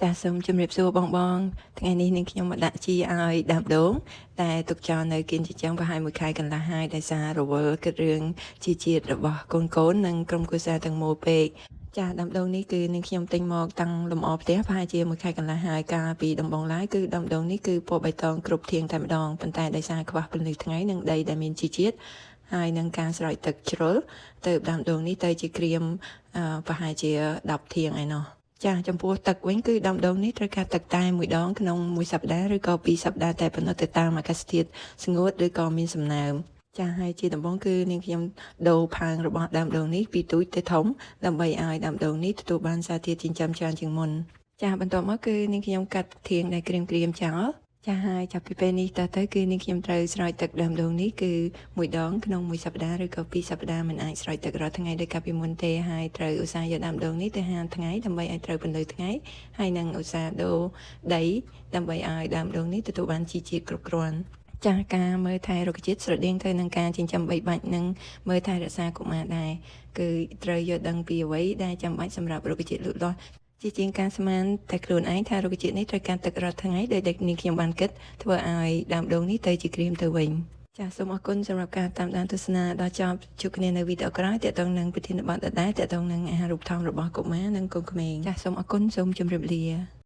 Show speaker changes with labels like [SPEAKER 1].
[SPEAKER 1] ចាសសូមជម្រាបសួរបងបងថ្ងៃនេះនាងខ្ញុំមកដាក់ជីឲ្យដើមដូងតែទុកចោលនៅគៀនចិញ្ចឹមប្រហែលមួយខែកន្លះហើយដោយសាររវល់គិតរឿងជីជាតិរបស់កូនកូននិងក្រុមគ្រួសារទាំងមូលពេកចាសដើមដូងនេះគឺនាងខ្ញុំទិញមកតាំងលម្អផ្ទះប្រហែលជាមួយខែកន្លះហើយកាលពីដំបូងឡើយគឺដើមដូងនេះគឺពណ៌បៃតងគ្រប់ធាងតែម្ដងប៉ុន្តែដោយសារខ្វះពន្លឺថ្ងៃនិងដីដែលមានជីជាតិហើយនឹងការស្រោចទឹកជ្រុលទៅដើមដូងនេះទៅជាក្រៀមប្រហែលជា10ធាងឯណោះ ចាចំពោះទឹកវិញគឺដើមដូងនេះត្រូវការទឹកតែមួយដងក្នុងមួយសប្តាហ៍ឬក៏ពីរសប្តាហ៍តែប៉ុណ្ណោះទៅតាមអាកាសធាតុស្ងួតឬក៏មានសំណើមចាហើយជាដំបូងគឺនាងខ្ញុំដូរផើងរបស់ដើមដូងនេះពីទូចទៅធំដើម្បីឲ្យដើមដូងនេះទទួលបានសារធាតុចិញ្ចឹមច្រើនជាងមុនចាបន្ទាប់មកគឺនាងខ្ញុំកាត់ធាងដែលក្រៀមៗចោលចាហើយចាប់ពីពេលនេះតទៅគឺនាងខ្ញុំត្រូវស្រោចទឹកដើមដូងនេះគឺមួយដងក្នុងមួយសប្តាហ៍ឬក៏ពីរសប្តាហ៍មិនអាចស្រោចទឹករាល់ថ្ងៃដូចកាលពីមុនទេហើយត្រូវឧស្សាហ៍យកដើមដូងនេះទៅហាលថ្ងៃដើម្បីឲ្យត្រូវពន្លឺថ្ងៃហើយនឹងឧស្សាហ៍ដូរដីដើម្បីឲ្យដើមដូងនេះទទួលបានជីជាតិគ្រប់គ្រាន់ចាស់ការមើលថែរុក្ខជាតិស្រដៀងទៅនឹងការចិញ្ចឹមបីបាច់និងមើលថែរក្សាកុមារដែរគឺត្រូវយល់ដឹងពីអ្វីដែលចាំបាច់សម្រាប់រុក្ខជាតិលូតលាស់ជាជាងការស្មានតែខ្លួនឯងថារុក្ខជាតិនេះត្រូវការទឹករាល់ថ្ងៃដោយដែលនាងខ្ញុំបានគិតធ្វើឲ្យដើមដូងនេះទៅជាក្រៀមទៅវិញចាសសូមអរគុណសម្រាប់ការតាមដានទស្សនាដល់ចប់ជួបគ្នានៅវីដេអូក្រោយទាក់ទងនឹងប្រធានបទដដែលទាក់ទងនឹងអាហារូបត្ថម្ភរបស់កុមារនិងកូនក្មេងចាសសូមអរគុណសូមជម្រាបលា។